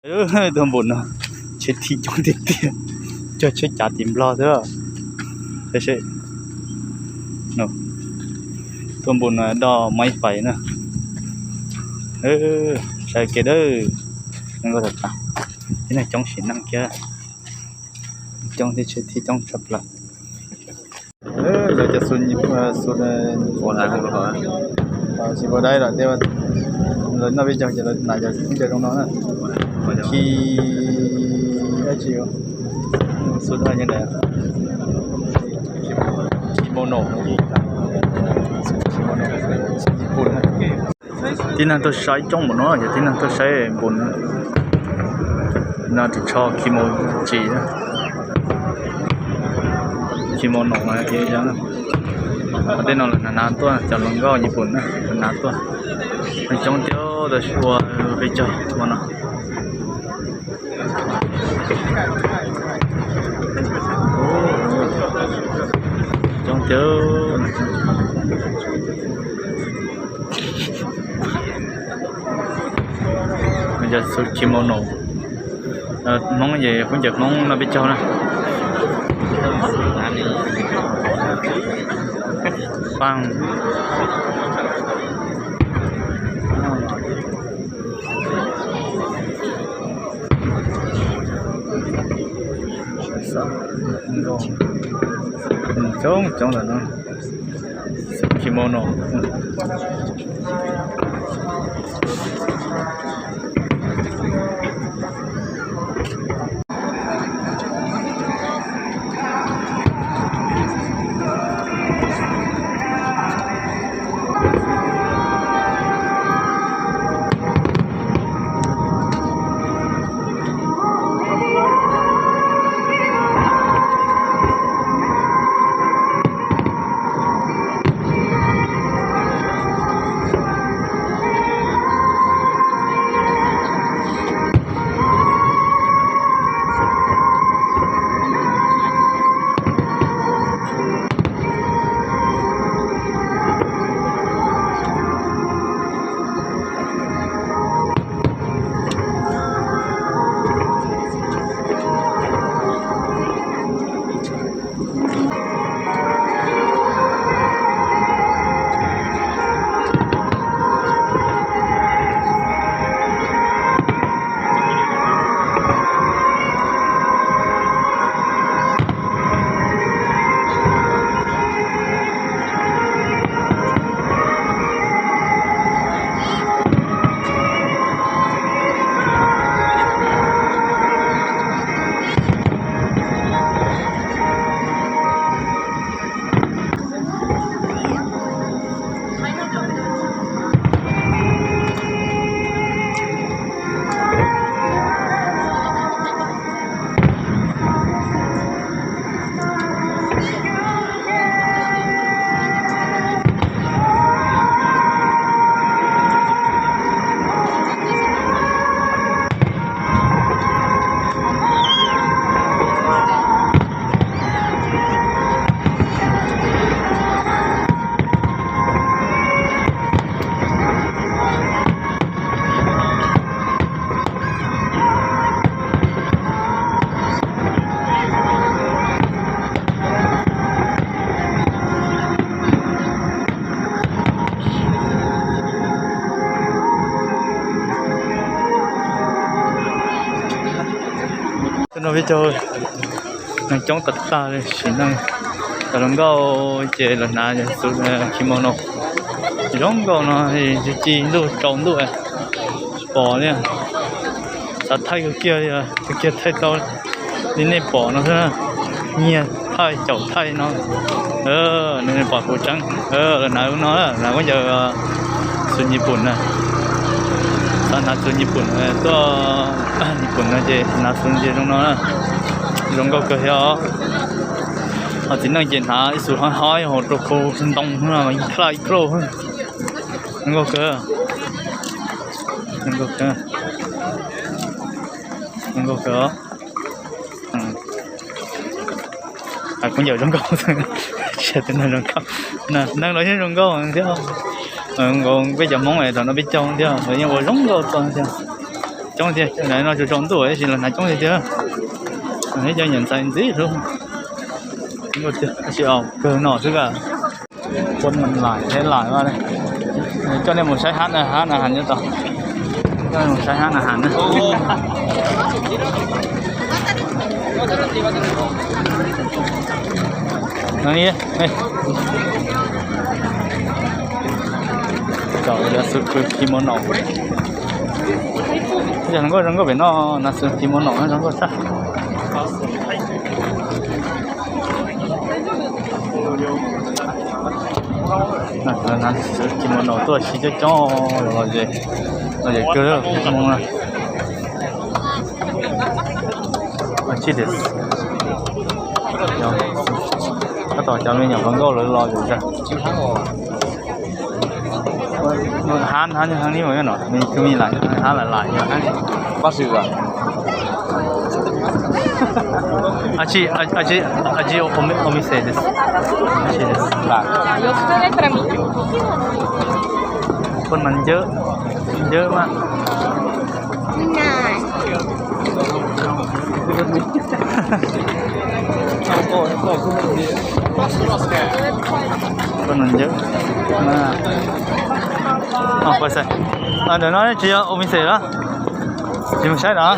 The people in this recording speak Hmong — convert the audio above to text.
Tuaj npaum no, tsheb thij coob tiag tiag, cog tsheb cav tim Nplog xwb. Tuaj npaum no do Maiv Pais na. Saib kev dawb, neeg coob sim neej kiag, coob thiab tsheb thij coob tshaj plaws. Lawv cov xu, xu, tsis pom dai lawm thiab, lawv noj peb caug ces lawv hnav cov kub cov zoo no na. Khi, dab tsi, xu, kimono, kimono, Nyij Pooj na. Tib neeg tuaj saib coob npaum no, yog tib neeg tuaj saib npaum no, no ris tsho kimono tsis, kimono, tej no lawv hnav hnav tuaj, cov hluas nkauj Nyij Pooj na, hnav hnav tuaj. Neeg coob tiag, tab sis ua peb caug ua no. Coob tiag. Cov xu kimono, Hmoob ces kuv ncaws Hmoob no peb caug na. Paj coob coob lawm no. Kimono. Tus no peb caug, neeg coob tag tag li, sim neej. Cov hluas nkauj ces lawv hnav kimono zoo nkauj no, ci ntuj tsaus ntuj tsis pom li. Xav thaij kawg kiag li, kawg kiag thaij tau li nej pom no xwb. Nyiag thaij caum thaij no. Nej pom kuv tseeb, lawv hnav no, hnav kub ncaws xu Nyij Pooj na. Xav hnav xu Nyij Pooj tuaj, Nyij Pooj no ces hnav xu ces zoo no, zoo nkauj kawg thiab os. Ho txiv neej ces hnav ib xu hov hov hauv rau khau ntoo no mas yeej thaij ib kauj. Zoo nkauj kawg, zoo nkauj kawg, zoo nkauj kawg. Kuv ncaws zoo nkauj, saib tus no zoo nkauj, neeg los yeej zoo nkauj thiab. Nkaus peb cov Hmoob es thaum no peb caug thiab los yeej ua zoo nkauj txog thiab. Coob tiag, no tsaus ntuj tab sis los hnav coob tiag tiag. Cov niam ntxhais ntxiv tab sis kawg no xwb ka. Pon lais thiab lais, coj nej mus saib hab na, hab na has nyob tod. Coj nej mus saib hab na has na. Cov xwm khw kimono, yog zoo nkauj zoo nkauj pem no, na xwm kimono zoo nkauj tshaj. Xwm kimono tuaj si coob coob los, los zem kawg mus na. Tsis, tab tom cov me nyuam hluas nkauj lawv los zem zag. Hab hab nyob heev li no, me tus me lais hab lais lais yog hab. Achi, achi, achi, omise des. Achi des. Pon mas ncawg, ncawg mas. Pon mas ncawg. Ntawm no tsis yog omise los? Tsis mus saib no.